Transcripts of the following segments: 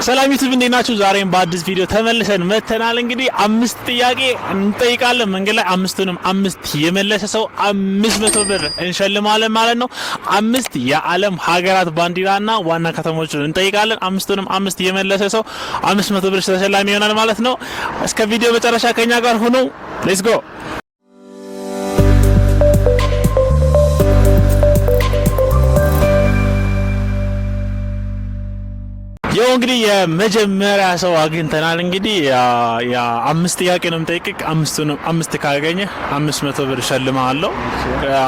ሰላም ዩቲዩብ፣ እንዴት ናችሁ? ዛሬም በአዲስ ቪዲዮ ተመልሰን መተናል። እንግዲህ አምስት ጥያቄ እንጠይቃለን። መንገድ ላይ አምስቱንም አምስት የመለሰ ሰው 500 ብር እንሸልማለን ማለት ነው። አምስት የዓለም ሀገራት ባንዲራና ዋና ከተሞችን እንጠይቃለን። አምስቱንም አምስት የመለሰ ሰው 500 ብር ተሸላሚ ይሆናል ማለት ነው። እስከ ቪዲዮ መጨረሻ ከኛ ጋር ሁኑ። Let's go። ያው እንግዲህ የመጀመሪያ ሰው አግኝተናል። እንግዲህ አምስት ጥያቄ ነው የምጠይቅህ። አምስቱንም አምስት ካገኘህ 500 ብር እሸልምሃለሁ።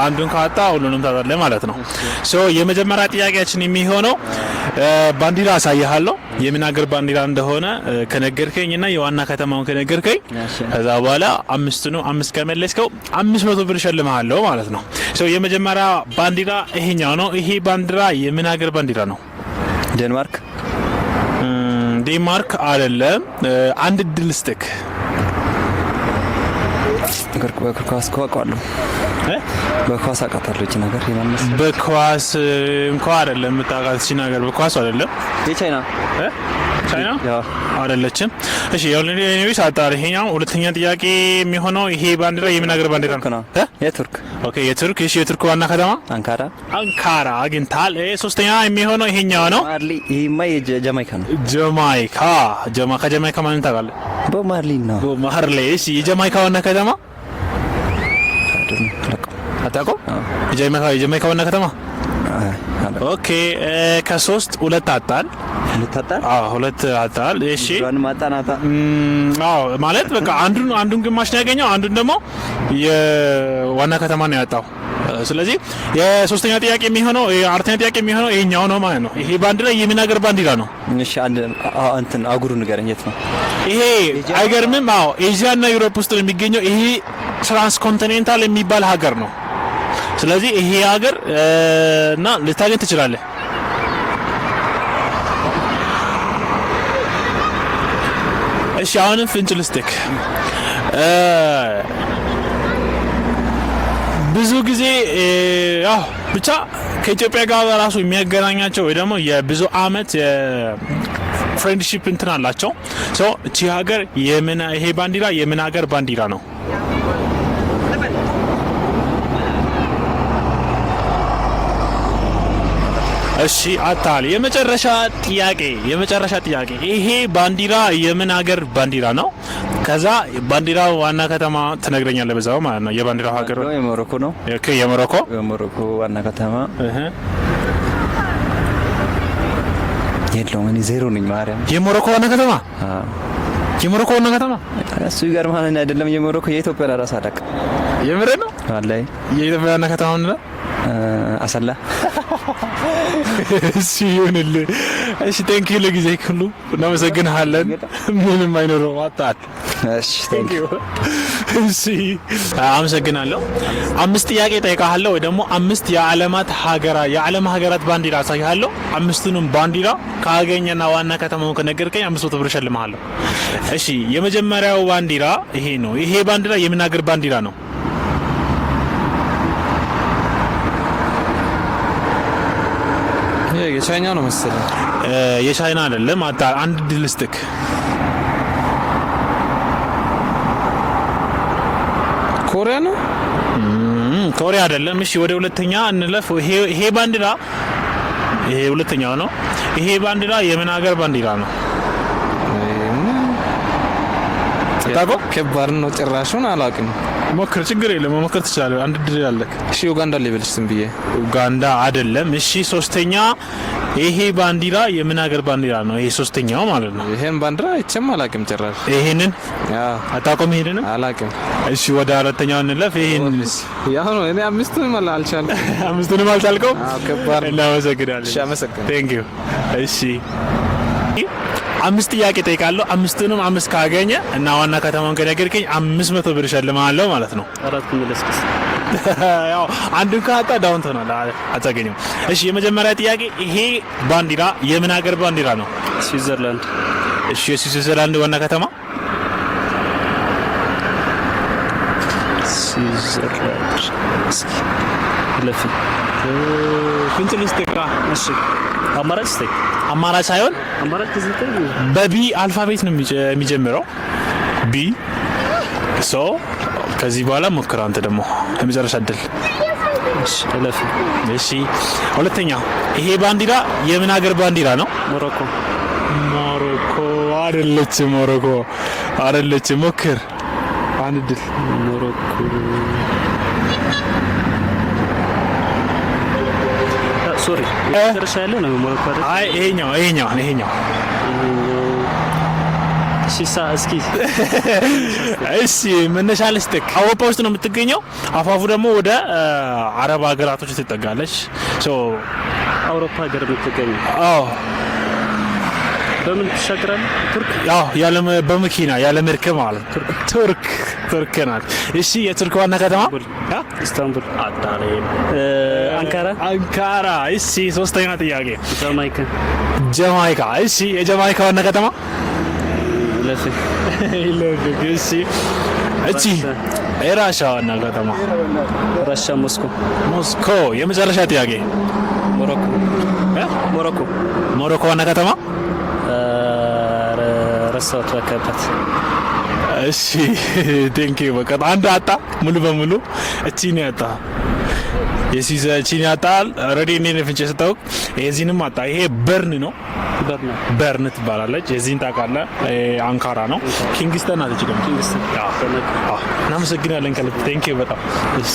አንዱን ካጣ ሁሉንም ታጣለህ ማለት ነው። So የመጀመሪያ ጥያቄያችን የሚሆነው ባንዲራ አሳይሃለሁ። የምን ሀገር ባንዲራ እንደሆነ ከነገርከኝ እና የዋና ከተማውን ከነገርከኝ ከዛ በኋላ አምስቱንም አምስት ከመለስከው 500 ብር እሸልምሃለሁ ማለት ነው። So የመጀመሪያ ባንዲራ ይሄኛው ነው። ይሄ ባንዲራ የምን ሀገር ባንዲራ ነው? ዴንማርክ። ዴንማርክ አይደለም። አንድ እድል ልስጥክ። በእግር ኳስ እኮ አውቀዋለሁ። በኳስ አውቃታለሁ። ይህቺን ሀገር የማን መሰለህ? በኳስ እንኳ አይደለም የምታውቃት እቺን ሀገር፣ በኳስ አይደለም። የቻይና። ቻይና አይደለችም። እሺ፣ anyways አጣሪ። ይሄኛው ሁለተኛ ጥያቄ የሚሆነው ይሄ ባንዲራ የምን ሀገር ባንዲራ ነው? የቱርክ። Okay፣ የቱርክ። እሺ፣ የቱርክ ዋና ከተማ? አንካራ። አንካራ አግኝተሃል። ሶስተኛ የሚሆነው ይሄኛው ነው። ማርሊ። ይሄማ የጃማይካ ነው። ጃማይካ። ከጃማይካ ማንን ታውቃለህ? ቦብ ማርሊ ነው። ቦብ ማርሊ። እሺ፣ የጃማይካ ዋና ከተማ አታውቀውም? የጃማይካ ዋና ከተማ? Okay፣ ከሶስት ሁለት አጣል። ሁለት አጣል። አዎ፣ ሁለት አጣል። እሺ። ማጣናታ። አዎ፣ ማለት በቃ አንዱን ግማሽ ነው ያገኘው፣ አንዱን ደግሞ የዋና ከተማ ነው ያጣው። ስለዚህ የሶስተኛ ጥያቄ የሚሆነው፣ የአራተኛ ጥያቄ የሚሆነው ይሄኛው ነው ማለት ነው። ይሄ ባንዲራ የምን ሀገር ባንዲራ ነው? እሺ፣ አንድ እንትን አህጉሩ ንገረኝ፣ የት ነው? ይሄ አይገርምም? አዎ፣ ኤዥያ እና ዩሮፕ ውስጥ ነው የሚገኘው። ይሄ transcontinental የሚባል ሀገር ነው። ስለዚህ ይሄ ሀገር እና ልታገኝ ትችላለህ። እሺ፣ አሁንም ፍንጭ ልስጥክ። ብዙ ጊዜ ያው ብቻ ከኢትዮጵያ ጋር ራሱ የሚያገናኛቸው ወይ ደግሞ የብዙ አመት friendship እንትን አላቸው። So እቺ ሀገር የምን፣ ይሄ ባንዲራ የምን ሀገር ባንዲራ ነው? እሺ፣ አታል። የመጨረሻ ጥያቄ፣ የመጨረሻ ጥያቄ፣ ይሄ ባንዲራ የምን ሀገር ባንዲራ ነው? ከዛ ባንዲራው ዋና ከተማ ትነግረኛለህ በዛው ማለት ነው። የባንዲራው ሀገር። የሞሮኮ ነው። Okay፣ የሞሮኮ። የሞሮኮ ዋና ከተማ የለውም። እኔ ዜሮ ነኝ። ማርያም። የሞሮኮ ዋና ከተማ፣ የሞሮኮ ዋና ከተማ። እሱ ይገርምሃል። እኔ አይደለም የሞሮኮ፣ የኢትዮጵያ ራሱ አላውቅም። የምር ነው? ወላሂ። የኢትዮጵያ ዋና ከተማ ምንድን ነው? አሰላ። እሺ፣ ይሁንልህ። እሺ፣ thank you፣ ለጊዜ ሁሉ እናመሰግንሃለን። ምንም አይኖረውም፣ አጣል። እሺ፣ thank you። እሺ፣ አመሰግናለሁ። አምስት ጥያቄ ጠይቃለሁ ወይ ደግሞ አምስት የዓለማት ሀገራ የዓለም ሀገራት ባንዲራ አሳይሃለሁ። አምስቱንም ባንዲራ ካገኘና ዋና ከተማውን ከነገርከኝ 500 ብር እሸልምሃለሁ። እሺ፣ የመጀመሪያው ባንዲራ ይሄ ነው። ይሄ ባንዲራ የምን ሀገር ባንዲራ ነው? የቻይና ነው መሰለኝ። የቻይና አይደለም። አንድ እድል ልስጥክ። ኮሪያ ነው። ኮሪያ አይደለም። እሺ፣ ወደ ሁለተኛ እንለፍ። ይሄ ባንዲራ፣ ይሄ ሁለተኛው ነው። ይሄ ባንዲራ የምን ሀገር ባንዲራ ነው? አታውቀውም? ከባድ ነው። ጭራሹን አላውቅም። ሞክር፣ ችግር የለም፣ መሞከር ትችላለህ። አንድ እድል አለክ። እሺ፣ ኡጋንዳ ልበልሽ ዝም ብዬ። ኡጋንዳ አይደለም። እሺ፣ ሶስተኛ፣ ይሄ ባንዲራ የምን ሀገር ባንዲራ ነው? ይሄ ሶስተኛው ማለት ነው። ይሄን ባንዲራ አይቼም አላውቅም ጭራሽ። ይሄንን አታውቀውም? ይሄንንም? አላውቅም። እሺ፣ ወደ አራተኛው እንለፍ። ይሄንንስ? ያው ነው፣ እኔ አምስቱንም አልቻልኩም። አምስቱንም አልቻልከውም? አዎ፣ ከባድ ነው። እናመሰግናለን። እሺ፣ አመሰግናለሁ። Thank you። እሺ፣ አምስት ጥያቄ ጠይቃለሁ። አምስቱንም አምስት ካገኘ እና ዋና ከተማውን ከነገርከኝ 500 ብር እሸልምሃለሁ ማለት ነው። አራት መለስክስ። ያው አንዱን ካጣ down ትሆናለህ፣ አታገኝም። እሺ፣ የመጀመሪያ ጥያቄ፣ ይሄ ባንዲራ የምን ሀገር ባንዲራ ነው? ስዊዘርላንድ። እሺ፣ የስዊዘርላንድ ዋና ከተማ? ስዊዘርላንድ፣ እስኪ ለፊ ፍንጭ ልስጥህ። እሺ፣ አማራጭ ስጠኝ። አማራጭ ሳይሆን አማራጭ ከዘጠኝ በ B alphabet ነው የሚጀምረው። B። So ከዚህ በኋላ ሞክር አንተ ደግሞ፣ የመጨረሻ እድል። እሺ፣ እለፍ። እሺ፣ ሁለተኛ፣ ይሄ ባንዲራ የምን ሀገር ባንዲራ ነው? ሞሮኮ። ሞሮኮ አይደለችም። ሞሮኮ አይደለችም። ሞክር፣ አንድ እድል። ሞሮኮ፣ sorry፣ የመጨረሻ ያለ ነው ሞሮኮ አይደል? አይ፣ ይሄኛው። እሺ፣ እስኪ። እሺ፣ መነሻ ልስጥክ። አውሮፓ ውስጥ ነው የምትገኘው። አፋፉ ደግሞ ወደ አረብ ሀገራቶች ትጠጋለች። So አውሮፓ ሀገር የምትገኘው አዎ። በምን ትሻገራለህ? ቱርክ። ያው ያለ በመኪና፣ ያለ መርከብ ማለት ነው። ቱርክ፣ ቱርክ ናት። እሺ፣ የቱርክ ዋና ከተማ? አ? ኢስታንቡል። አጣሪ። አንካራ። አንካራ። እሺ፣ ሶስተኛ ጥያቄ። ጃማይካ። ጃማይካ። እሺ፣ የጃማይካ ዋና ከተማ? ለፍ። እሺ፣ እቺ የራሻ ዋና ከተማ? ራሻ ሞስኮ። ሞስኮ። የመጨረሻ ጥያቄ። ሞሮኮ። እ? ሞሮኮ። ሞሮኮ ዋና ከተማ? ኧረ፣ ረሳሁት በከበት። እሺ፣ thank you። በቃ አንድ አጣ፣ ሙሉ በሙሉ እቺን ያጣ፣ የሲዘ እቺን ያጣል። Already እኔ ነኝ ፍንጭ የሰጠው። የዚህንም አጣ። ይሄ በርን ነው። በርን። በርን ትባላለች። የዚህን ታውቃለህ? ይሄ አንካራ ነው። ኪንግስተን ናት። እቺ ደግሞ ኪንግስተን። አዎ። እናመሰግናለን ከልብ፣ thank you በጣም። እሺ።